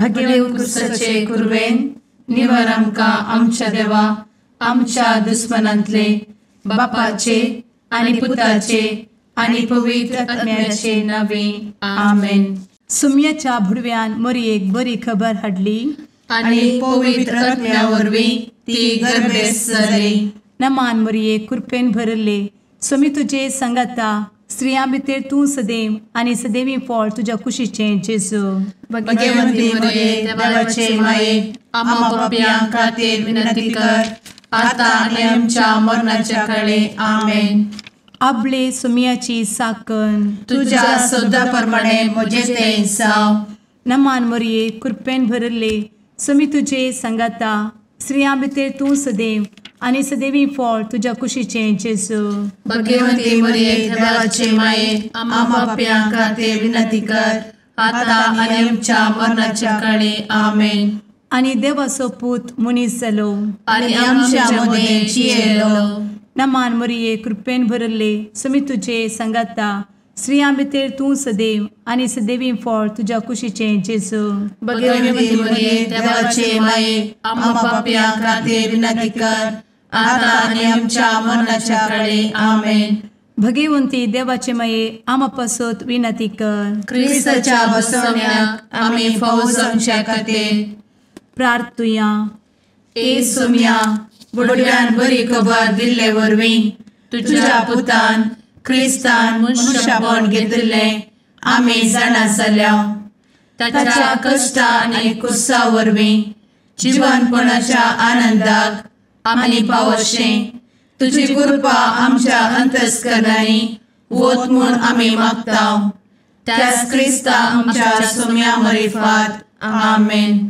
भगेव कुरवेन निवर आमकां आमच्या देवा आमच्या दुस्मनांतले बापाचे आनी पुताचे आनी पवित्र आत्म्याचे नावे आमेन. सुम्याच्या भुडव्यान मोरयेक बरी खबर हाडली आनी पवित्र आत्म्या वरवीं ती गर्भेस्त जाली. नमान मोरये, कृपेन भरले, स्वामी तुजे संगाता, स्त्रियां भितर तूं सदैव आनी सदैवी फळ तुज्या कुशीचें जेजू. भगवंती मोरये, देवाचे माये, आम्हा पापयां खातीर विनंती कर आता आनी आमच्या मरणाच्या काळे. आमेन. आपले सुम्याची साकन तुज्या सदा प्रमाणे म्हजें तें जावं. नमान मोरये, कृपेन भरले, स्वामी तुजे संगाता, स्त्रियां भितर तूं सदैव आनी सदैवी फळ तुज्या कुशीचें जेजू. भगवंती मोरये, देवाचे माये, आम्हा पापयां खातीर विनंती कर आता आनी आमच्या मरणाच्या काळे. आमेन. आनी देवाचो पूत मनीस जालो आनी आमच्या मदें जियेलो. नमान मोरये, कृपेन भरले, स्वामी तुजे संगाता, स्त्रियां भितर तूं सदैव आनी सदैवी फळ तुज्या कुशीचें जेजू. भगवंती मोरये, देवाचे माये, आम्हा पापयां खातीर विनंती कर आता आनी आमच्या मरणाच्या काळे. आमेन. भगवंती देवाचे माये, आम्हा पासत विनंती कर. क्रिस्ताच्या बसवण्याक आमी फावो जावच्या खातीर प्रार्थुया. ए सुम्या, बुडव्यान बरी खबर दिल्ले वरवीं तुज्या पुतान क्रिस्तान मनशापण घेतिल्लें आमी जाणा जाल्या. ताच्या कश्टा आनी कुसा वरवीं जिवनपणाच्या आनंदाक आमी पावशें तुजी कृपा आमच्या अंतस्करणांनी वत म्हूण आमी मागता. त्याच क्रिस्ता आमच्या सुम्या मरिफात. आमेन.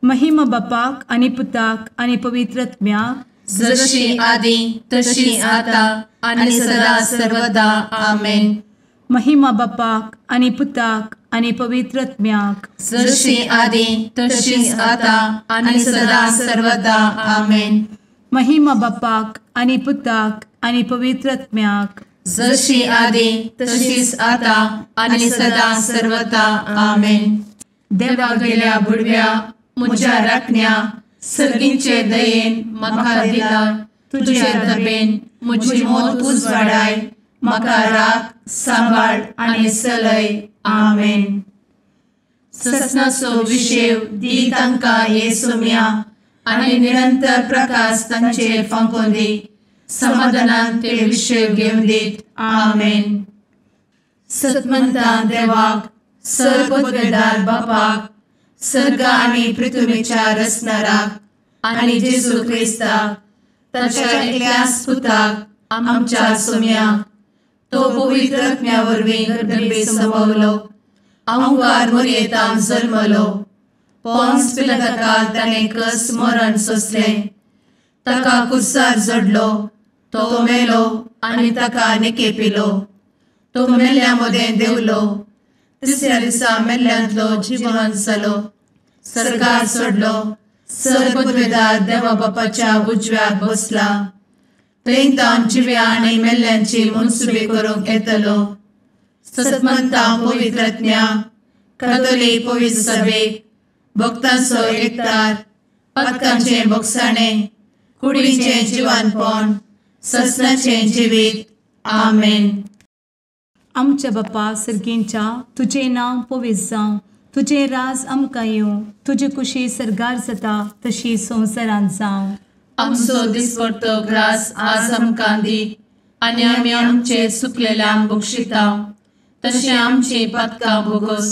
महिमा बापाक आनी पुताक आनी पवित्र आत्म्याक, जशी आदी तशी आता आनी सदा सर्वदा. आमेन. महिमा बापाक आनी पुताक आनी पवित्र आत्म्याक, जशी आदी तशी आता आनी सदा सर्वदा. आमेन. महिमा बापाक आनी पुताक आनी पवित्र आत्म्याक, जशी आदी तशीच आता आनी सदा सर्वदा. आमेन. देवा गेल्या बुडव्या म्हज्या राखण्या सर्गींचे दयेन म्हाका दिला तुजे दबेन म्हजी मोत उजवाडाय, म्हाका राख सांबाळ आनी चलय. आमेन. ससनाचो विशेव दी तांकां हे सुम्या आनी निरंतर प्रकाश तांचेर फांकोवन दी, समाधानान ते विशेव घेवन दीत. आमेन. सतमंता देवाक, सर्वपदवेदार बापाक, सर्ग आनी पृथ्वीच्या रचणाराक आनी जेजू क्रिस्ताक ताच्या एकल्याच पुताक आमच्या सुम्याक, तो पवित्र आत्म्या वरवीं गर्भे संभवलो, अहंकार मोरयेतान जल्मलो, पोन्स पिलाताकाल ताणें कस मरण सोंसलें, ताका कुर्सार जडलो, तो मेलो आनी ताका निकेपिलो, तो मेल्ल्या मदें देंवलो, तिसऱ्या दिसा मेल्ल्यांतलो जिवन जालो, सर्गार सोडलो, सर्वपदवेदार देवा बापाच्या उजव्याक बसला, थंय तावन जिव्या आनी मेल्ल्यांची मनसुबी करूंक येतलो. सतमंता पवित्र आत्म्या, कातोलीक पवित्र सभेक, भक्तांचो एकतार, पातकांचें भोगसाणें, कुडीचें जिवानपण, ससनाचें जिवीत. आमेन. आमच्या बापा सर्गींच्या, तुजें नांव पवित्र जावं, तुजें राज आमकां येवं, तुजी कुशी सर्गार जाता तशी संवसारांत जावं. आमचो दिसपडतो ग्रास आज आमकां दी आनी आमी आमचे सुकलेल्यांक बक्षिता तशें आमची पातकां भोगोस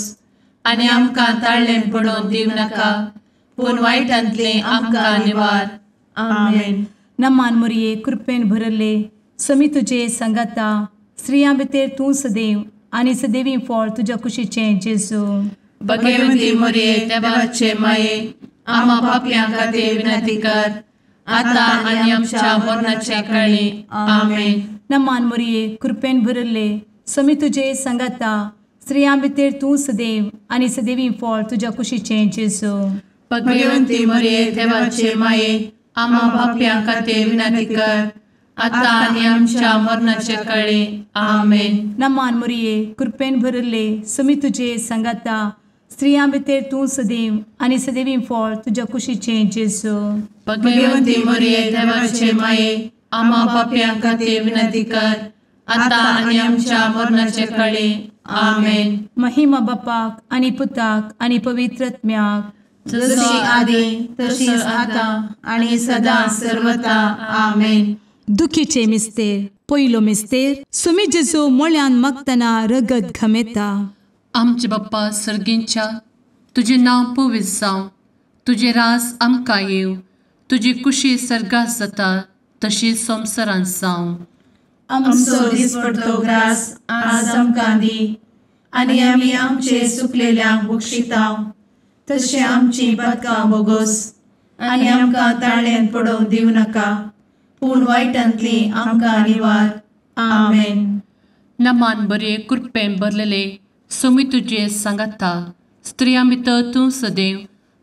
आनी आमकां ताळ्ळें पडोवन दिवं नाका, पूण वायटांतलें आमकां निवार. आमेन. नमान मोरये, कृपेन भरले, स्वामी तुजे संगाता, स्त्रियां भितर तूं सदैव आनी सदैवी फळ तुज्या कुशीचें जेजू. भगवंती मोरये, देवाचे माये, आम्हा पापयां खातीर विनंती कर आता आनी आमच्या मरणाच्या काळी. आमेन. नमान मोरये, कृपेन भरले, स्वामी तुजे संगाता, स्त्रियां भितर तूं सदैव आनी सदैवी फळ तुज्या कुशीचें जेजू. भगवंती मोरये, देवाचे माये, आम्हा पापयां खातीर विनंती कर आता आनी आमच्या मरणाच्या काळी. आमेन. नमान मोरये, कृपेन भरले, स्वामी तुजे संगाता, स्त्रियां भितर तूं सदैव आनी सदैवी फळ तुज्या कुशीचें जेजू. भगवंती मरिये देवाचे माये, आम्हा पापयां खातीर विनंती कर, आतां आनी आमच्या मरणाचे कळे. आमेन. महिमा बापाक आनी पुताक आनी पवित्र आत्म्याक, जशी आदी तशीच आतां आनी सदां सर्वता. आमेन. दुखीचे मिस्तेर. पयलो मिस्तेर, सुमी जेजू मोळ्यान मागतना रगत घमेता. आमचे बाप्पा सर्गींच्या, तुजें नांव पवित्र जावं, तुजें रास आमकां येवं, तुजी कुशी सर्गात जाता तशी संवसारांत जावं. आमचो दिसपडतो ग्रास आज आमकां दी, आनी आमी आमचे सुकलेल्यांक बक्षिता तशें आमची पातकां बोगोस, आनी आमकां ताळ्यान पडोवंक दिवं नाका, पूण वायटांतली आमकां निवार. आमेन. नमान बरे कृपेन भरलेले सोमी तुजे सांगाता, स्त्रियां भितर तूं सदैव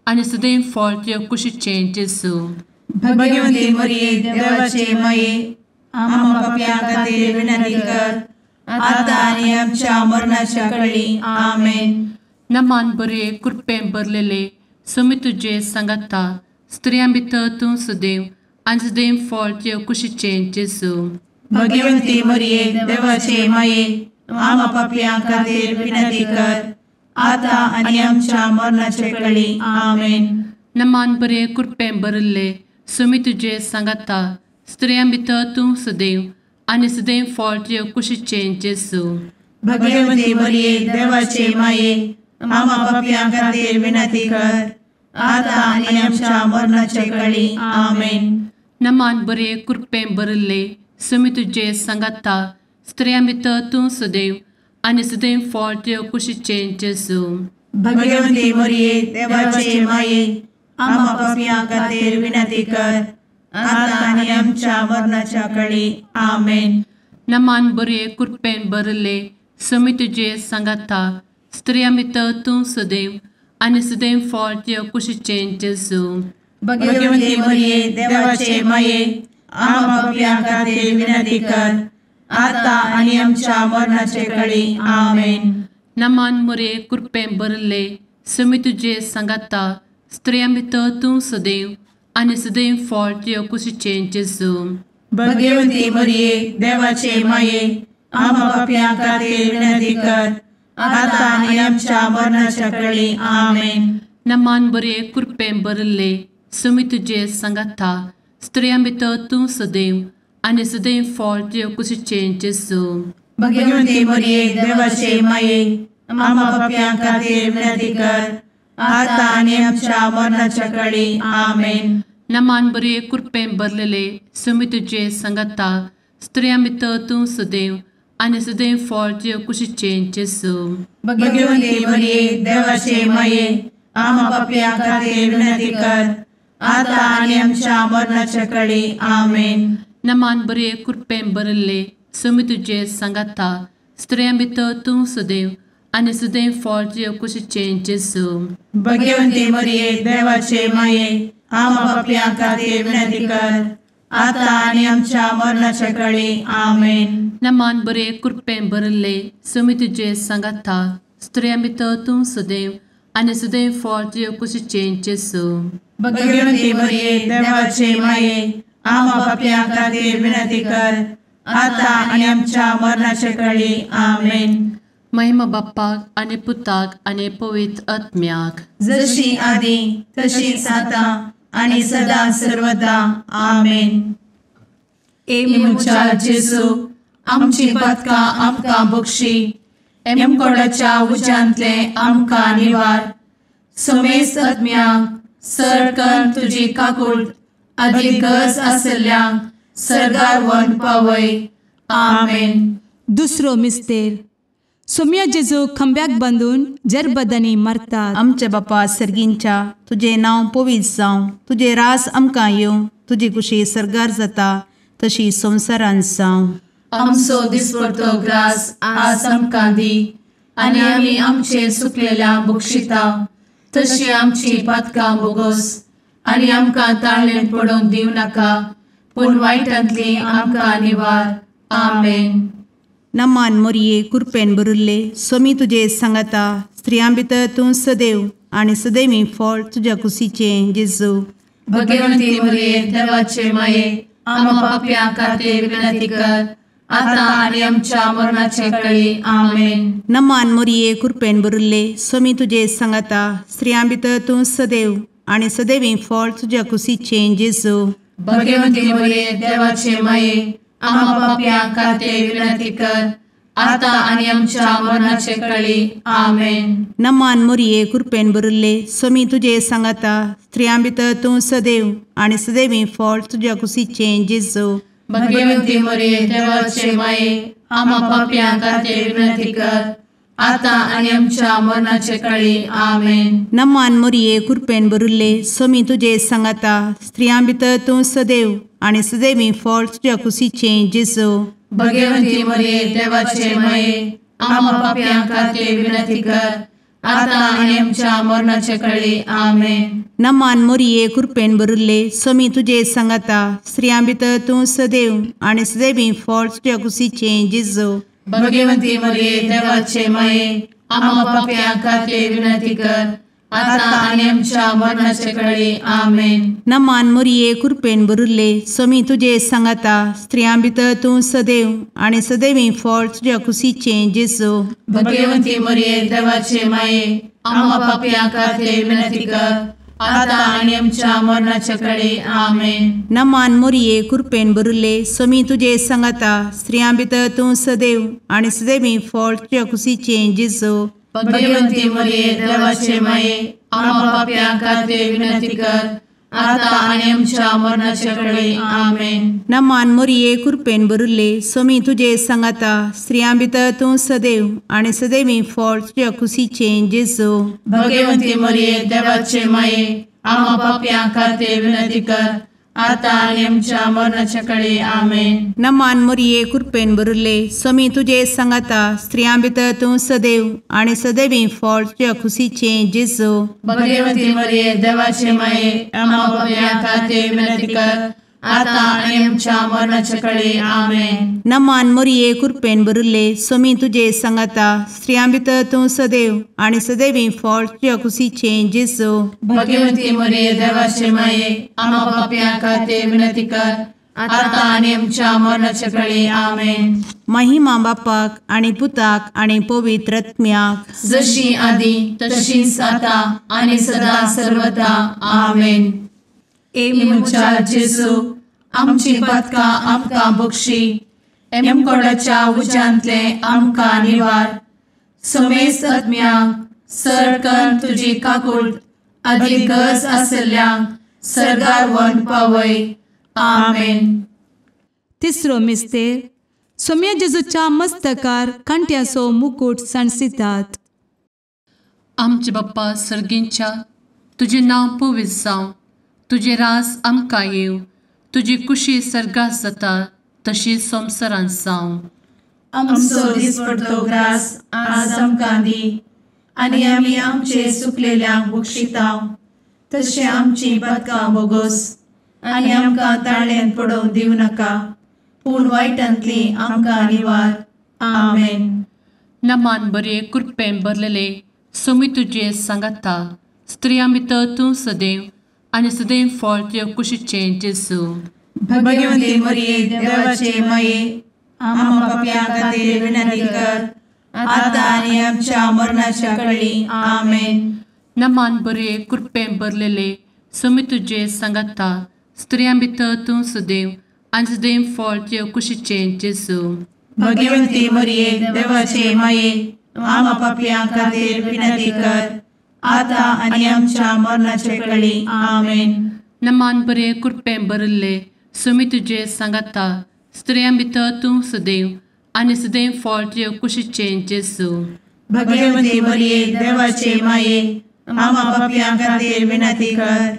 आनी सदैव फळ तुज्या कुशीचें जेजू. भगवंती मरिये देवाचे माये, आम्हा पापयां खातीर विनंती कर, आतां आनी आमच्या मरणाच्या कळी. आमेन. नमान बरे कृपेन भरलेले सोमी तुजे सांगाता, स्त्रियां भितर तूं सदैव आनी सदैव फळ तुज्या कुशीचें जेजू. भगवंती मरिये देवाचे माये, आम्हा पापयां खातीर विनंती कर, आतां आनी आमच्या मरणाचे कळी. आमेन. नमान बरे कृपेन भरिल्ले सोमी तुजे सांगाता, स्त्रियां भितर तूं सदैव आनी सदैव फळ तुज्या कुशीचें जेजू. भगवंती मरिये देवाचे माये, आम्हा पापयां खातीर विनंती कर, आतां आनी आमच्या मरणाचे कळी. आमेन. नमान बरे कृपेन भरिल्ले सोमी तुजे सांगाता, स्त्रियां भितर तूं सदैव आनी सदैव फळ तुज्या कुशीचें जेजू. भगवंती मरिये देवाचे माये, आम्हा पापयां खातीर विनंती कर, आतां आनी आमच्या मरणाच्या कळी. आमेन. नमान बरे कृपेन भरिल्ले सोमी तुजे सांगाता, स्त्रियां भितर तूं सदैव आनी सदैव फळ तुज्या कुशीचें जेजू. भगवंती मरिये देवाचे माये, आम्हा पापयां खातीर विनंती कर, आतां आनी आमच्या मरणाचे कळी. आमेन. नमान मरिये कृपेन भरिल्ले सोमी तुजे सांगाता, स्त्रियां भितर तूं सदैव आनी सदैव फळ तुज्या कुशीचें जेजू. भगवंती मरिये देवाचे माये, आम्हा पापयां खातीर विनंती कर, आतां आनी आमच्या मरणाच्या कळी. आमेन. नमान बरे कृपेन भरिल्ले सोमी तुजे सांगाता, स्त्रियां भितर तूं सदैव आनी सदैव फळ तुज्या कुशीचें जेजू. भगवंती मरिये देवाचे माये, आम्हा पापयां खातीर विनंती कर, आतां आनी आमच्या मरणाच्या कळी. आमेन. नमान बरे कृपेन भरलेले सोमी तुजे सांगाता, स्त्रियां भितर तूं सदैव आनी सदैव फळ तुज्या कुशीचें जेजू. भगवंती मरिये देवाचे माये, आम्हा पापयां खातीर विनंती कर, आतां आनी आमच्या मरणाच्या कळी. आमेन. नमान बरे कृपेन भरिल्ले सोमी तुजे सांगाता, स्त्रियां भितर तूं सदैव आनी सदैव फळ तुज्या कुशीचें जेजू. भगवंती मरिये देवाचे माये, आम्हा पापयां खातीर विनंती कर, आतां आनी आमच्या मरणाच्या कळी. आमेन. नमान बरे कृपेन भरिल्ले सोमी तुजे सांगाता, स्त्रियां भितर तूं सदैव आनी सदैव फळ तुज्या कुशीचें जेजू. भगवंती मरिये देवाचे माये, आम्हा पापयां खातीर विनंती कर, आतां आनी आमच्या मरणाचे कळी. आमेन. महिमा बाप्पाक आनी पुताक आनी पवित्र आत्म्याक, जशी आदी तशीच आतां आनी सदां सर्वदा. आमेन. ए म्हज्या जेजू, आमची पातकां आमकां बक्षी, एमकोडाच्या उज्यांतले आमकां निवार, समेस्त आत्म्यांक सर कर तुजी काकूट आदी गरज आसल्ल्यांक सर्गार व्हरून पावय. आमेन. दुसरो मिस्तेर, सोम्या जेजू खांब्याक बांदून जरबदांनी मारतात. आमच्या बापा सर्गींच्या, तुजें नांव पवित्र जावं, तुजें रास आमकां येवं, तुजी कुशी सर्गार जाता तशी संवसारांत जावं. आमचो दिसपडतो ग्रास आज आमकां दी, आनी आमी आमचे सुकलेल्या बक्षिता तशी आमची पातकां बोगोस, आनी आमकां ताळ्ळेन पडोवंक दिवं नाका, पूण वायटांतली आमकां निवार. आमेन. नमान मोरये कृपेन भरिल्ले सोमी तुजे सांगाता, स्त्रियां भितर तूं सदैव आनी सदैवी फळ तुज्या कुशीचें जेजू। भगवंती मरिये देवाचे माये आम्हा पाप्यां खातीर विनंती कर आता आनी आमच्या मरणाचे वेळी। आमेन। नमान मरिये कृपेन भरिल्ले स्वामी तुजे सांगाता स्त्रियां भितर तूं सदैव आनी सदैवी फळ तुज्या कुशीचें जेजू। भगवंती मरिये देवाचे माये आम्हा पाप्यां खातीर विनंती कर आता आनी आमच्या मरणाचे वेळी। आमेन। नमान मरिये कृपेन भरिल्ले स्वामी तुजे सांगाता स्त्रियां भितर तूं सदैव आनी सदैवी फळ तुज्या कुशीचें जेजू। भगवंती मरिये देवाचे माये आम्हा पाप्यां खातीर विनंती कर आता आनी आमच्या मरणाचे वेळी। आमेन। नमान मरिये कृपेन भरिल्ले स्वामी तुजे सांगाता स्त्रियां भितर तूं सदैव आनी सदैवी फळ तुज्या कुशीचें जेजू। भगवंती मरिये देवाचे माये आम्हा पाप्यां खातीर विनंती कर आता आनी आमच्या मरणाचे वेळी। आमेन। नमान मरिये कृपेन भरिल्ले स्वामी तुजे सांगाता स्त्रियां भितर तूं सदैव आनी सदैवी फळ तुज्या कुशीचें जेजू। भगवंती मरिये देवाचे माये आम्हा पाप्यां खातीर विनंती कर आता आनी आमच्या मरणाचे वेळी। आमेन। नमान मरिये कृपेन भरिल्ले स्वामी तुजे सांगाता स्त्रियां भितर तूं सदैव आनी सदैवी फळ तुज्या कुशीचें जेजू। भगवंती मरिये देवाचे माये आम्हा पाप्यां खातीर विनंती कर आता आनी आमच्या मरणाचे वेळी। आमेन। नमान मरिये कृपेन भरिल्ले स्वामी तुजे सांगाता स्त्रियां भितर तूं सदैव आनी सदैवी फळ तुज्या कुशीचें जेजू। भगवंती मरिये देवाचे माये आम्हा पाप्यां खातीर विनंती कर आता आनी आमच्या मरणाचे वेळी। आमेन। नमान मरिये कृपेन भरिल्ले स्वामी तुजे सांगाता स्त्रियां भितर तूं सदैव आनी सदैवी फळ तुज्या कुशीचें जेजू। भगवंती मरिये देवाचे माये आम्हा पाप्यां खातीर विनंती कर आता आनी आमच्या मरणाचे वेळी। आमेन। नमान मरिये कृपेन भरिल्ले स्वामी तुजे सांगाता स्त्रियां भितर तूं सदैव आनी सदैवी फळ तुज्या कुशीचें जेजू। भगवंती मरिये देवाचे माये आम्हा पाप्यां खातीर विनंती कर आता आनी आमच्या मरणाचे वेळी। आमेन। नमान मरिये कृपेन भरिल्ले स्वामी तुजे सांगाता स्त्रियां भितर तूं सदैव आनी सदैवी फळ तुज्या कुशीचें जेजू। भगवंती मरिये देवाचे माये आम्हा पाप्यां खातीर विनंती कर आता आनी आमच्या मरणाचे वेळी। आमेन। महिमा बापाक आनी पुताक आनी पवित्र आत्म्याक जशी आदी तशीच आता आनी सदा सर्वदा। आमेन। ए म्हज्या जेजू आमची पातकां आमकां बक्षी एमकोडाच्या उज्यांतले आमकां निवार समेस्त आत्म्यांक सरकन तुजी काकूट आदी गरज आशिल्ल्यांक सर्गार व्हरून पावय। आमेन। तिसरो मिस्तेर सोम्या जेजूच्या मस्तकार कांट्याचो मुकूट सांडसितात। आमचे बाप्पा सर्गींच्या तुजें नांव पवित्र जावं, तुजें राज आमकां येवं, तुजी कुशी सर्गात जाता तशी संवसारांत जावं। आमचो दिसपडतो ग्रास आज आमकां दी आनी आमी आमचे सुकलेल्यांक बक्षिता तशें आमची पातकां बोगोस आनी आमकां ताळ्यान पडोवंक दिवं नाका पूण वायटांतली आमकां निवार। आमेन। नमान बरे कृपेन भरलेले स्वामी तुजे सांगाता स्त्रियां भितर तूं सदैव आनी सदैव फळ तुज्या कुशीचें जेजू। भगवंती मरिये देवाचे माये आम्हा पाप्यां खातीर विनंती कर आता आनी आमच्या मरणाच्या वेळी। आमेन। नमान बरे कृपेन भरलेले स्वामी तुजे सांगाता स्त्रियां भितर तूं सदैव आनी सदैव फळ तुज्या कुशीचें जेजू। भगवंती मरिये देवाचे माये आम्हा पाप्यां खातीर विनंती कर आता आनी आमच्या मरणाचे वेळी। आमेन। नमान बरे कृपेन भरिल्ले स्वामी तुजे सांगाता स्त्रियां भितर तूं सदैव आनी सदैव फळ तुज्या कुशीचें जेजू। भगवंती मरिये देवाचे माये आम्हा पाप्यां खातीर विनंती कर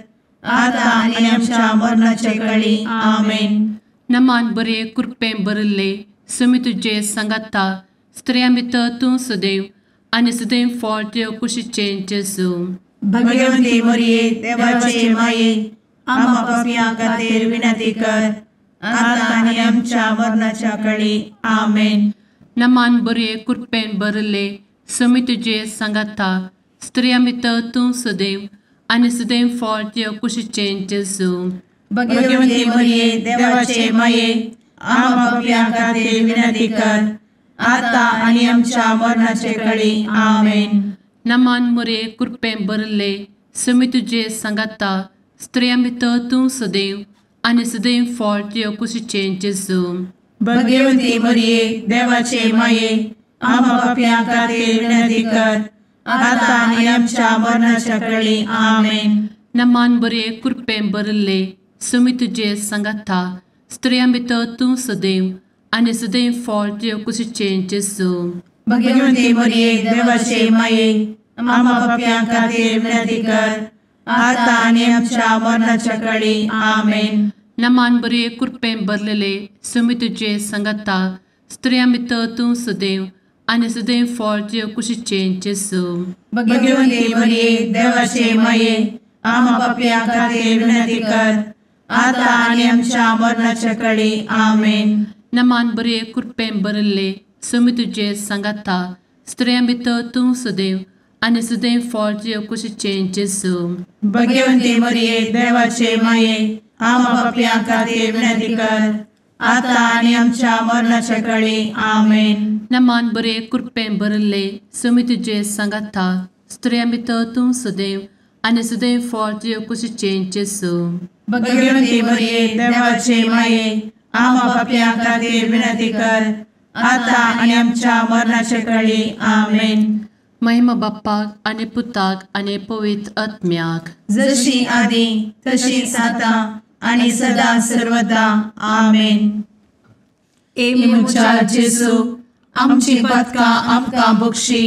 आता आनी आमच्या मरणाचे वेळी। आमेन। नमान बरे कृपेन भरिल्ले स्वामी तुजे सांगाता स्त्रियां भितर तूं सदैव आनी सदैव फळ तुज्या कुशीचें जेजू। भगवंती मरिये देवाचे माये आम्हा पाप्यां खातीर विनंती कर आता आनी आमच्या मरणाच्या वेळी। आमेन। नमान बरे कृपेन भरिल्ले समी तुजे सांगाता स्त्रियां भितर तूं सदैव आनी सदैव फळ तुज्या कुशीचें जेजू. भगवती मरिये देवाचे माये आम्हा पाप्यां खातीर विनंती कर आता आनी आमच्या मरणाचे कळी. आमेन. नमान मोरये कृपेन भरिल्ले समी तुजे सांगाता स्त्रियां भितर तूं सदैव आनी सदैव फळ तुज्या कुशीचें जेजू. भगवती मरिये देवाचे माये आम्हा पाप्यां खातीर विनंती कर आता आनी आमच्या मरणाच्या कळी. आमेन. नमान बरे कृपेन भरिल्ले समी तुजे सांगाता स्त्रियां भितर तूं सदैव आनी सदैव फळ तुज्या कुशीचें जेजू. भगवती मरिये देवाचे माये आम्हा पाप्यां खातीर विनंती कर आता आनी आमच्या मरणाच्या कळी. आमेन. नमान बरे कृपेन भरलेले समी तुजे सांगाता स्त्रियां भितर तूं सदैव आनी सदैव फळ तुज्या कुशीचें जेजू. भगवती मरिये देवाचे माये आम्हा पाप्यां खातीर विनंती कर आता आनी आमच्या मरणाच्या कळी. आमेन. नमान बरे कृपेन भरिल्ले समी तुजे सांगाता स्त्रियां भितर तूं सदैव आनी सदैव फळ तुज्या कुशीचें जेजू. भगवती मरिये देवाचे माये आम्हा पाप्यां खातीर विनंती कर आता आनी आमच्या मरणाच्या कळी. आमेन. नमान बरे कृपेन भरिल्ले समी तुजे सांगाता स्त्रियां भितर तूं सदैव आनी सदैव फळ तुज्या कुशीचें जेजू. भगवती मरिये देवाचे माये आम्हा पाप्यां खातीर विनंती कर आता आनी आमच्या मरणाच्या कळी. आमेन. महिमा बाप्पाक आनी पुताक आनी पवित्र आत्म्याक, जशी आदी तशीच आता आनी सदा सर्वदा. आमेन. ए म्हज्या जेजू आमची पातकां आमकां बक्षी,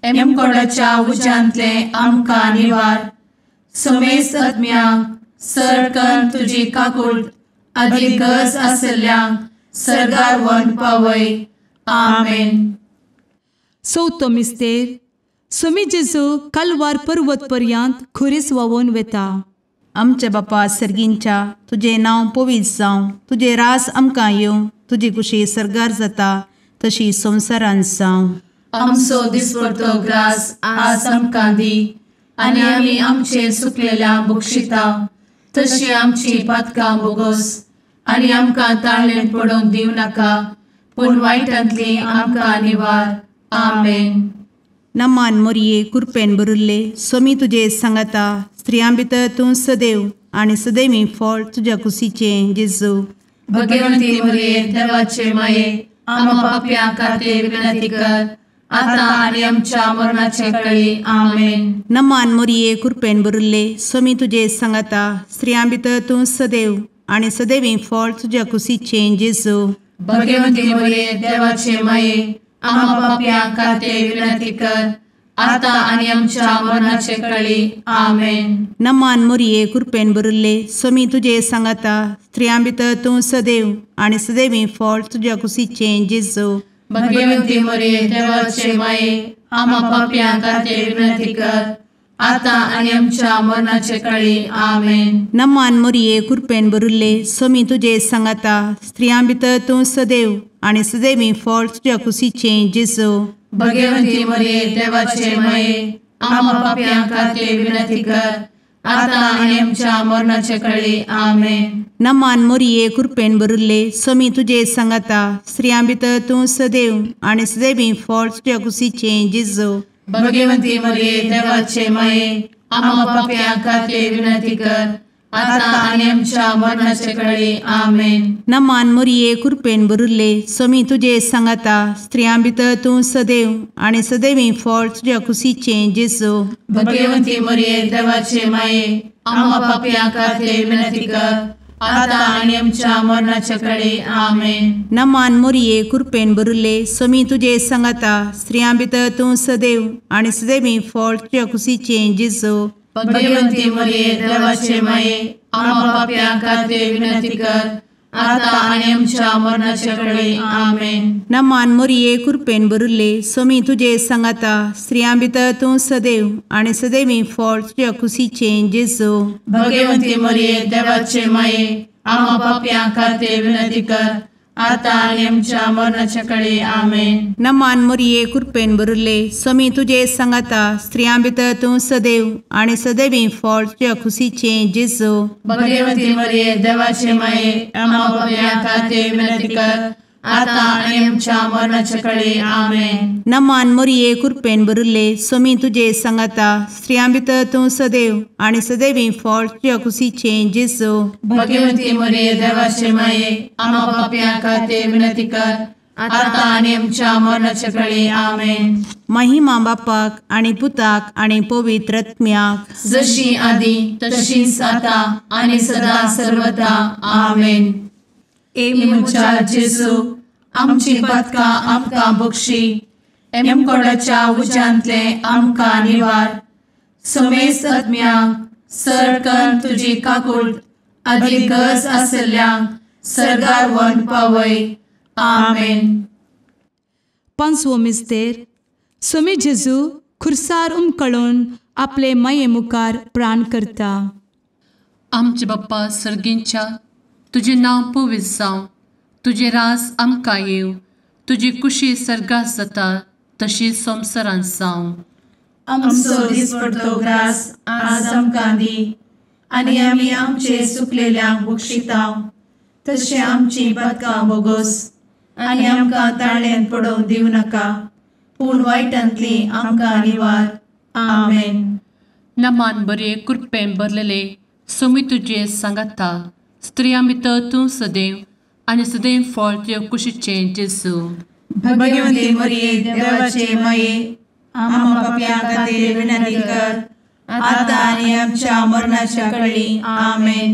एमकोडाच्या उज्यांतले आमकां निवार, समेस्त आत्म्यांक सरकन तुजी काकूट आदी गरज आसल्ल्यांक सरगार वन पावय. आमेन. चवथो मिस्तेर सुमी जेजू कालवार पर्वत पर्यंत खुरीस व्हांवून वेता. आमच्या बापा सर्गींच्या तुजें नांव पवित्र जावं, तुजें राज आमकां येवं, तुजी कुशी सर्गार जाता तशी संवसारांत जावं. आमचो दिसपडतो ग्रास आज आमकां दी आनी आमी आमचे सुकलेल्या बक्षिता तशी आमची पातकां बोगोस आनी आमकां ताळेन पडोवंक दिवं नाका पूण वायटांतली आमकां निवार. आमेन. नमान मोरये कृपेन भरिल्ले सोमी तुजे सांगाता स्त्रियां भितर तूं सदैव आनी सदैवी फळ तुज्या कुशीचें जेजू. भगवंती मोरये देवाचे माये आम्हा पाप्यां खातीर विनंती कर आता आनी आमच्या मरणाचे कळी. आमेन. नमान मोरये कृपेन भरिल्ले सोमी तुजे सांगाता स्त्रियां भितर तूं सदैव आनी सदैवी फळ तुज्या कुशीचें जेजू. भगवंती मोरये देवाचे माये आम्हा पाप्यां खातीर विनंती कर आता आनी आमच्या मरणाचे कळी. आमेन. नमान मोरये कृपेन भरिल्ले सोमी तुजे सांगाता स्त्रियां भितर तूं सदैव आनी सदैवी फळ तुज्या कुशीचें जेजू. भगवंती मोरये देवाचे माये आम्हा पाप्यां खातीर विनंती कर आता आनी आमच्या मरणाचे कळी. आमेन. नमान मोरये कृपेन भरिल्ले सोमी तुजे सांगाता स्त्रियां भितर तूं सदैव आनी सदैवी फळ तुज्या कुशीचें जेजू. भगवंती मोरये देवाचे माये आम्हा पाप्यां खातीर विनंती कर आता आनी आमच्या मरणाचे कळी. आमेन. नमान मोरये कृपेन भरिल्ले सोमी तुजे सांगाता स्त्रियां भितर तूं सदैव आनी सदैवी फळ तुज्या कुशीचें जेजू. भगवंती मोरये देवाचे माये आम्हा पाप्यां खातीर विनंती कर आता आनी आमच्या मरणाचे कळी. आमेन. नमान मोरये कृपेन भरिल्ले सोमी तुजे सांगाता स्त्रियां भितर तूं सदैव आनी सदैवी फळ तुज्या कुशीचें जेजू. भगवंती मोरये देवाचे माये आम्हा पाप्यां खातीर विनंती कर आता आनी आमच्या मरणाचे कळी. आमेन. नमान मोरये कृपेन भरिल्ले सोमी तुजे सांगाता स्त्रियां भितर तूं सदैव आनी सदैवी फळ तुज्या कुशीचें जेजू. भगवंती मोरये देवाचे माये आम्हा पाप्यां खातीर विनंती कर आता आनी आमच्या मरणाचे कळी. आमेन. नमान मोरये कृपेन भरिल्ले सोमी तुजे सांगाता स्त्रियां भितर तूं सदैव आनी सदैवी फळ तुज्या कुशीचें जेजू. भगवंती मोरये देवाचे माये आम्हा पाप्यां खातीर विनंती कर आतां आनी आमच्या मरणाच्या कळे आमेन. नमान मोरये कृपेन भरिल्ले स्वामी तुजे सांगाता स्त्रियां भितर तूं सदैव आनी सदैवी फळ तुज्या खुशीचें जेजू. भगवती मरिये देवाचे माये आम्हा पाप्यां खातीर विनंती कर आतां आनी आमच्या मरणाच्या कळे आमेन. नमान मोरये कृपेन भरिल्ले स्वामी तुजे सांगाता स्त्रियां भितर तूं सदैव आनी सदैवी फळ तुज्या खुशीचें जेजू. भगवती मरिये देवाचे माये आम्हा पाप्यां खातीर विनंती कर आतां आनी आमच्या मरणाच्या कळे आमेन. महिमा बापाक आनी पुताक आनी पवित्र आत्म्याक जशी आदी तशीच आतां आनी सदा सर्वदा आमेन. ए म्हज्या जेजू आमची पातकां आमकां बक्षी एमकोडाच्या उज्यांतले आमकां निवार समेस्त आत्म्यांक सरकन तुजी काकूट आदी गरज आशिल्ल्यांक सर्गार व्हरून पावय आमेन. पांचवो मिस्तेर स्वामी जेजू खुर्सार उमकळून आपले माये मुखार प्राण करता. आमचे बाप्पा सर्गींच्या तुजें नांव पवित्र जावं, तुजें राज आमकां येवं, तुजी कुशी सर्गात जाता तशी संवसारांत जावं. आमचो दिसपडतो ग्रास आज आमकां दी आनी आमी आमचे चुकलेल्यांक बक्षिता तशें आमची पातकां बोगोस आनी आमकां ताळ्यांत पडोवंक दिवं नाका पूण वायटांतली आमकां निवार आमेन. नमान बरे कृपेन भरलेले स्वामी तुजे सांगाता स्त्रियां भितर तूं सदैव आनी सदैव फळ तुज्या कुशीचें जेजू. भगवती मरिये देवाचे माये आम्हा पाप्यां खातीर विनंती कर आतां आनी आमच्या मरणाच्या कळी आमेन.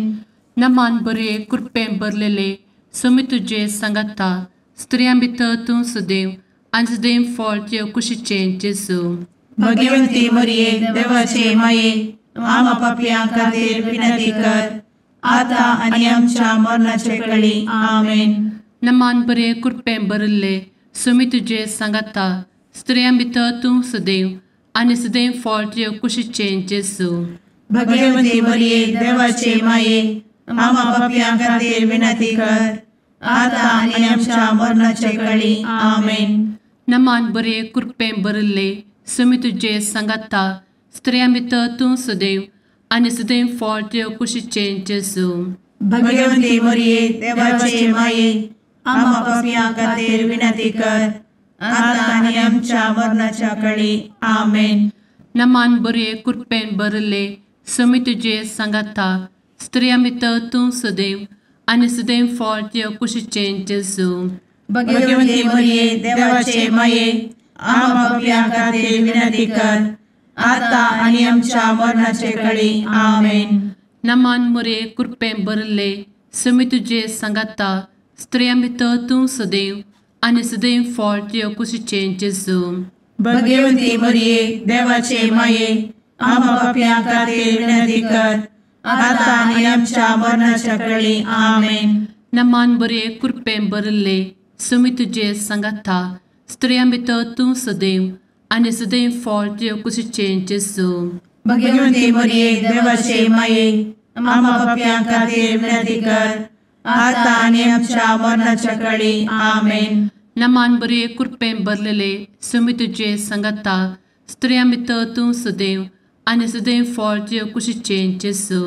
नमान बरे कृपेन भरलेले स्वामी तुजे सांगाता स्त्रियां भितर तूं सदैव आनी सदैव फळ तुज्या कुशीचें जेजू. भगवती मरिये देवाचे माये आम्हा पाप्यां खातीर विनंती कर आतां आनी आमच्या मरणाचे कळी आमेन. नमान बरे कृपेन भरिल्ले स्वामी तुजे सांगाता स्त्रियां भितर तूं सदैव आनी सदैव फळ तुज्या कुशीचें जेजू. भगवती मरिये देवाचे माये आम्हा पाप्यां खातीर विनंती कर आतां आनी आमच्या मरणाचे कळी आमेन. नमान बरे कृपेन भरिल्ले स्वामी तुजे सांगाता स्त्रियां भितर तूं सदैव आनी सदैव फळ तुज्या कुशीचें जेजू. भगवती मरिये देवाचे माये आम्हा पाप्यां खातीर विनंती कर आतां आनी आमच्या मरणाच्या कळी आमेन. नमान बरे कृपेन भरिल्ले स्वामी तुजे सांगाता स्त्रियां भितर तूं सदैव आनी सदैव फळ तुज्या कुशीचें जेजू. भगवती मरिये देवाचे माये आम्हा पाप्यां खातीर विनंती कर आतां आनी आमच्या मरणाचे कळी आमेन. नमान मरिये कृपेन भरिल्ले स्वामी तुजे सांगाता स्त्रियां भितर तूं सदैव आनी सदैव फळ तुज्या कुशीचें जेजू. भगवती मरिये देवाचे माये आम्हा पाप्यां खातीर विनंती कर आतां आनी आमच्या मरणाच्या कळी आमेन. नमान बरे कृपेन भरिल्ले स्वामी तुजे सांगाता स्त्रियां भितर तूं सदैव आनी सदैव फळ तुज्या कुशीचें जेजू. भगवती मरिये देवाचे माये आम्हा पाप्यां खातीर विनंती कर आतां आनी आमच्या मरणाच्या कळी आमेन. नमान बरे कृपेन भरलेले स्वामी तुजे सांगाता स्त्रियां भितर तूं सदैव आनी सदैव फळ तुज्या कुशीचें जेजू.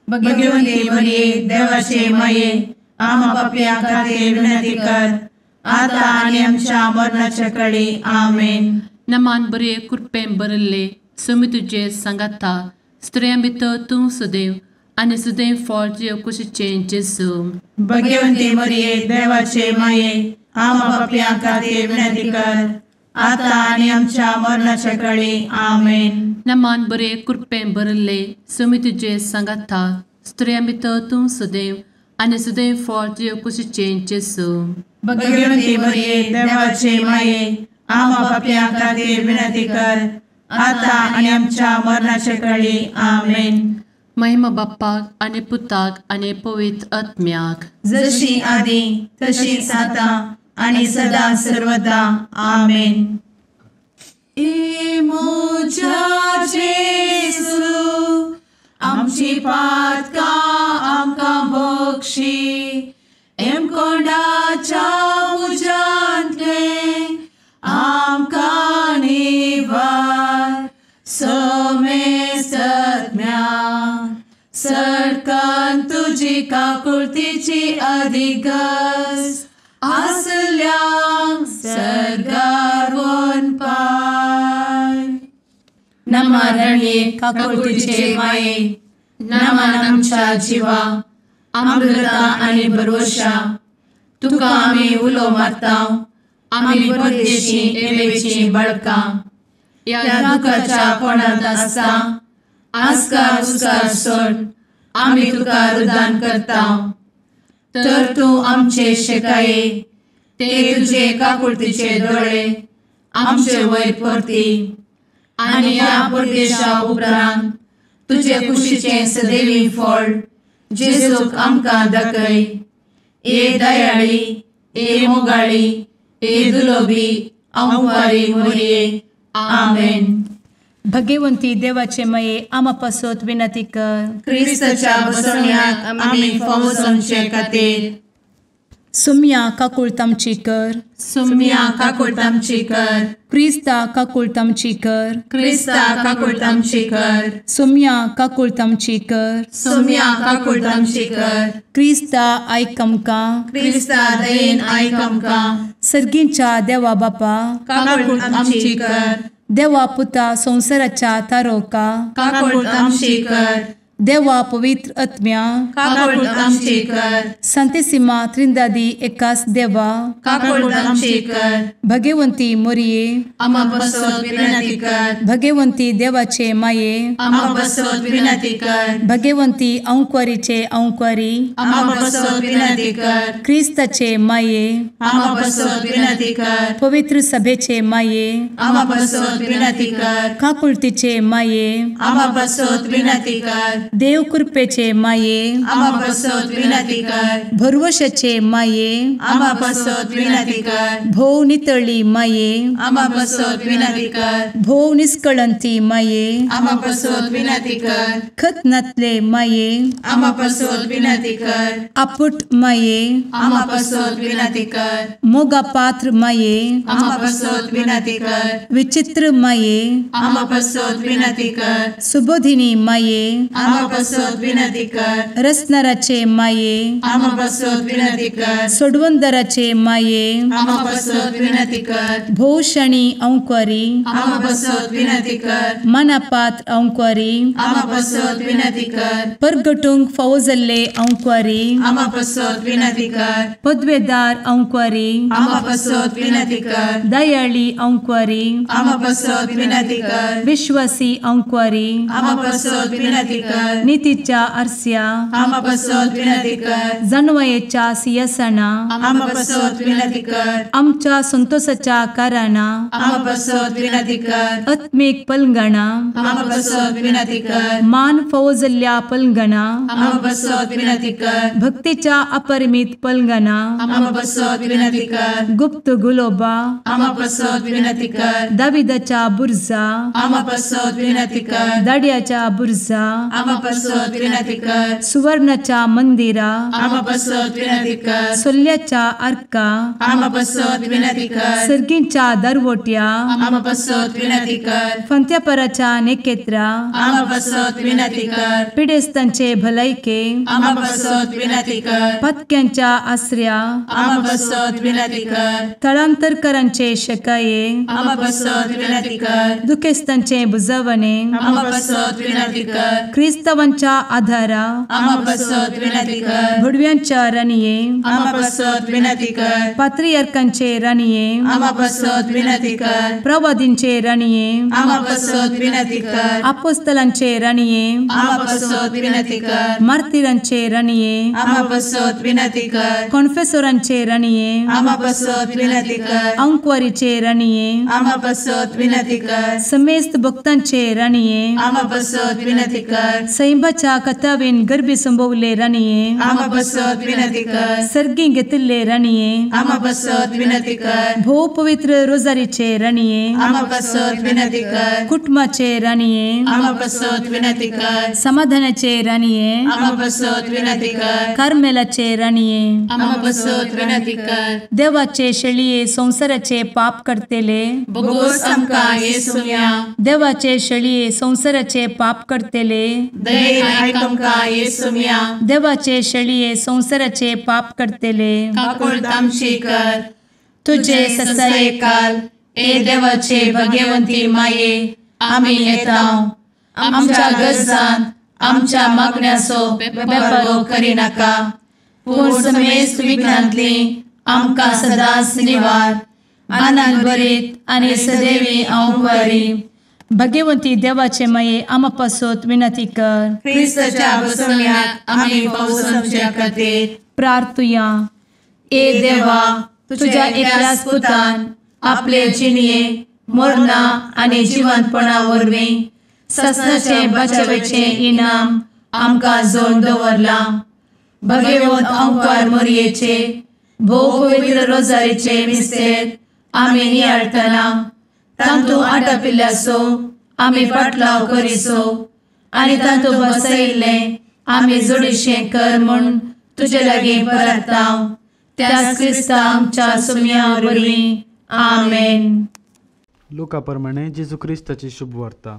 भगवती मरिये देवाचे माये आम्हा पाप्यां खातीर विनंती कर आतां आनी आमच्या मरणाच्या कळी आमेन. नमान बरे कृपेन भरिल्ले स्वामी तुजे सांगाता स्त्रियां भितर तूं सदैव आनी सदैव फळ तुज्या कुशीचें जेजू. भगवती मरिये देवाचे माये आम्हा पाप्यां खातीर विनंती कर आतां आनी आमच्या मरणाच्या कळी आमेन. नमान बरे कृपेन भरिल्ले स्वामी तुजे सांगाता स्त्रियां भितर तूं सदैव आनी सदैव फळ तुज्या कुशीचें जेजू. भगवती मरिये देवाचे माये आम्हा पाप्यां खातीर विनंती कर आतां आनी आमच्या मरणाच्या कळी आमेन. महिमा बाप्पाक आनी पुताक आनी पवित्र आत्म्याक जशी आदी तशीच आतां आनी सदा सर्वदा आमेन. ए म्हज्या जेजू आमची पातकां आमकां बक्षी एमकोंडाच्या तुजी काकुळतीची अधिगस आसल्यांक सर्गार वनपाय. नमा रणये काकुळतीचे माये, नमन आमच्या जिवा, अमृता आनी भरवशा, तुका आमी उलो मारता, आमी परदेशी एवेची बळकां, ह्या दुखाच्या कोणांत आसता आस्कार उस्कार सोड आमी तुका रुदान करता. तर तूं आमचे शेकाये ते तुजे काकुळतीचे दोळे आमचे वयर परती आनी ह्या परदेशा उपरांत तुजे कुशीचें सदैवी फळ जेजूक आमकां दाखय. ए दयाळी, ए मोगाळी, ए दुलोबी अंवारी मोरये. आमेन. भगवंती देवाचे मये आमा पासत विनंती कर. क्रिस्ताच्या बसवण्याक आमी फावो जावचे खातीर. सुम्या काकुळत आमची कर. सुम्या काकुळत आमची कर. क्रिस्ता काकुळत आमची कर. क्रिस्ता काकुळत आमची कर. सुम्या काकुळत आमची कर. सुम्या काकुळत आमची कर. क्रिस्ता आयक आमकां. क्रिस्ता दयेन आयक आमकां. सर्गींच्या देवा बापा काकुळत आमची कर. देवा पुता संवसाराच्या तारोका काकुळत आमची कर. देवा पवित्र आत्म्या काकुळत आमची कर. संतेसिमा त्रिंदादी एकास देवा काकुळत आमची कर. भगवंती मोरये आमा पासत विनंती कर. भगवंती देवाचे माये आमा पासत विनंती कर. भगवंती अंकुरीचे अंकुरी आमा पासत विनंती कर. क्रिस्ताचे माये आमा पासत विनंती कर. पवित्र सभेचे माये आमा पासत विनंती कर. काकुळतीचे माये आमा पासत विनंती कर. देव कृपेचे माये आमा पासत विनंती कर. भरवशाचे माये आमा पासत विनंती कर. भोव नितळी माये आमा पासत विनंती कर. भोव निष्कळंती माये आमा पासत विनंती कर. खत नातले माये आमा पासत विनंती कर. आपुट माये आमा पासत विनंती कर. मोगा पात्र माये आमा पासत विनंती कर. विचित्र माये आमा पासत विनंती कर. सुबोधिनी माये आमा पासत विनंती कर. रसनाराचे माये आमा पासत विनंती कर. सोडवंदराचे माये आमा पासत विनंती कर. भोवशणी अंकुरी आमा पासत विनंती कर. मनापात्र अंकुरी आमा पासत विनंती कर. परगटूंक फावो जाल्ले अंकुरी आमा पासत विनंती कर. पदवेदार अंकुरी आमा पासत विनंती कर. दयाळी अंकुरी आमा पासत विनंती कर. विश्वासी अंकुरी आमा पासत विनंती कर. नितीच्या आरस्या आमा पासत विनंती कर. जानवयेच्या सिंहासना आमा पासत विनंती कर. आमच्या संतोषाच्या कारणा आमा पासत विनंती कर. आत्मीक पलंगणा आमा पासत विनंती कर. मान फावो जाल्ल्या पलंगणा आमा पासत विनंती कर. भक्तीच्या अपरिमित पलंगणा आमा पासत विनंती कर. गुप्त गुलोबा आमा पासत विनंती कर. दाविदाच्या बुर्जा आमा पासत विनंती कर. दाड्याच्या बुर्जा आमा पासत विनंती कर. सुवर्णाच्या मंदिरा आमा पासत विनंती कर. सोल्ल्याच्या आर्का आमा पासत विनंती कर. सर्गींच्या दरवट्या आमा पासत विनंती कर. फंत्यापराच्या नेकेत्रा आमा पासत विनंती कर. पिडेस्तांचे भलायके आमा पासत विनंती कर. पत्क्यांच्या आसऱ्या आमा पासत विनंती कर. थळांतरकरांचे शकाये आमा पासत विनंती कर. दुखेस्तांचे बुजवणे आमा पासत विनंती कर. क्रिस्तावांच्या आधारा आमा पासत विनंती कर. भुडव्यांच्या राणये आमा पासत विनंती कर. पात्रियार्कांचे राणये आमा पासत विनंती कर. प्रवादींचे राणये आमा पासत विनंती कर. आपोस्तलांचे राणये आमा पासत विनंती कर. मार्तिरांचे राणये आमा पासत विनंती कर. कॉन्फेसोरांचे राणये आमा पासत विनंती कर. अंकुवारीचे राणये आमा पासत विनंती कर. समेस्त भक्तांचे राणये आमा पासत विनंती कर. सैंबाच्या कथावेन गर्भी संभवले राणये आमा पासत विनंती कर. सर्गी घेतिल्ले राणये आमा पासत विनंती कर. भोव पवित्र रोजारीचे राणये आमा पासत विनंती कर. कुटुंबाचे राणये आमा पासत विनंती कर. समाधानाचे राणये आमा पासत विनंती कर. कार्मेलाचे राणये आमा पासत विनंती कर. देवाचे शेळये संवसाराचे पाप करतेले बोगोस आमकां येसुम्या देवाचे शेळये संवसाराचे पाप करतेले दयेन आयक आमकां येसुम्या. देवाचे शेळये संवसाराचे पाप करतले काकुळट आमची कर. तुजे ससायेकाल ए देवाचे भगवंती माये आमी येता आमच्या गरजान आमच्या मागण्याचो बेपर्वो करिनाका पूण समेस्त विघ्नांतली आमकां सदांच निवार. आनंद भरीत आनी सदैवी अंवकारी. भगवंती देवाचे माये आमा पासत विनंती कर. क्रिस्ताच्या बसवण्याक आमी पावसाच्या खातीर प्रार्थुया. ए देवा तुझ्या एकल्याच पुतान आपले जिणये मरणा आनी जिवंतपणा वरवीं ससनाचे बचावेचे इनाम आमकां जोड दवरलां. भगवंत अंकार मोरयेचे भोव पवित्र रोजारीचे मिस्तेर आमी नियाळटना तांतू आटापिल्ल्याचो आमी पाटलाव करिसो आनी तांतू बसयिल्लें आमी जोडीशें कर म्हूण तुजे लागीं परता त्याच क्रिस्ता आमच्या सुम्या वरवीं. आमेन. लुका प्रमाणे जेजू क्रिस्ताची शुभवार्ता.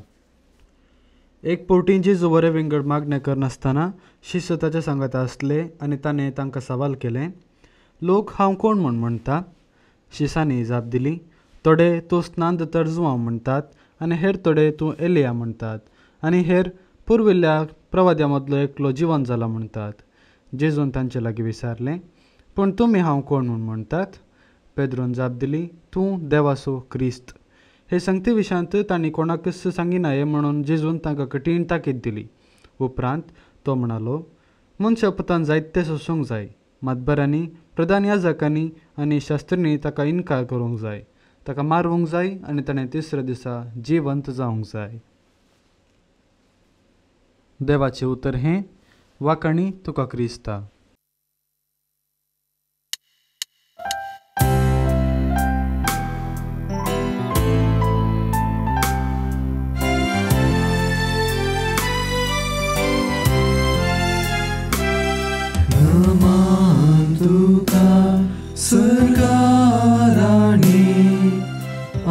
एक पोटीं जेजू बरे विंगड मागणें करनासतना शिष्य ताच्या सांगाता आसले आनी ताणें तांकां सवाल केलें, लोक हांव कोण म्हूण म्हणटा? शिसांनी जाप दिली, थोडे तूं स्नान तर्जुआंव म्हणटात आनी हेर थोडे तूं एलिया म्हणटात आनी हेर पुर्विल्ल्या प्रवाद्या मदलो एकलो जिवन जाला म्हणटात. जेजून तांचे लागीं विचारलें, पूण तुमी हांव कोण म्हूण म्हणटात? पेद्रोन जाप दिली, तूं देवाचो क्रिस्त. हे संगती विशयांत तांणी कोणाकच सांगिना हें म्हणून जेजून तांकां कठीण ताकीद दिली. उपरांत तो म्हणालो, मनशा पुतान जायते सोसूंक जाय, मातबरांनी प्रधान याजकांनी आनी शास्त्रींनी ताका इनकार करूंक जाय, ताका मारूंक जाय आनी ताणें तिसऱ्या दिसा जिवंत जावंक जाय. देवाचें उतर हें. वाखाणी तुका क्रिस्ता. नमन तुका सरकाराणी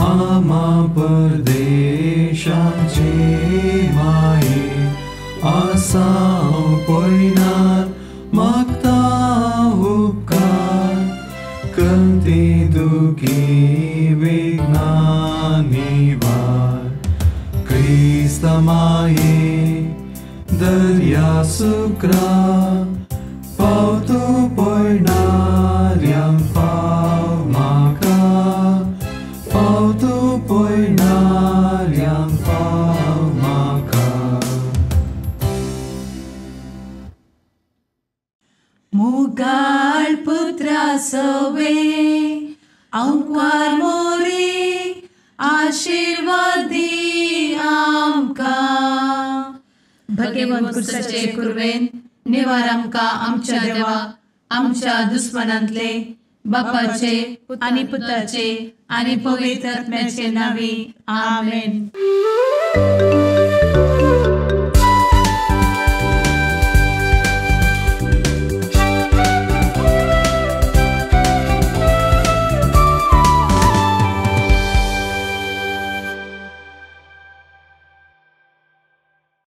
आमा परदेशाचे माये आसाव पयनार मागता उपकार कंती दुखी विघ्ना निवार. क्रिस्ता माये दर्या सुक्रा पावतो पयणाऱ्यांक पाव म्हाका पावतो पयणाऱ्यांक पाव म्हाका. मुगाळ पुत्रा सवे अंकार मोरे आशीर्वादी आमकां. भगवंत क्रिस्ताचे कुर्वेन निवार आमकां आमच्या देवा आमच्या दुस्मनांतले बापाचे आनी पुताचे आनी पवित्र आत्म्याचे नांवी. आमेन.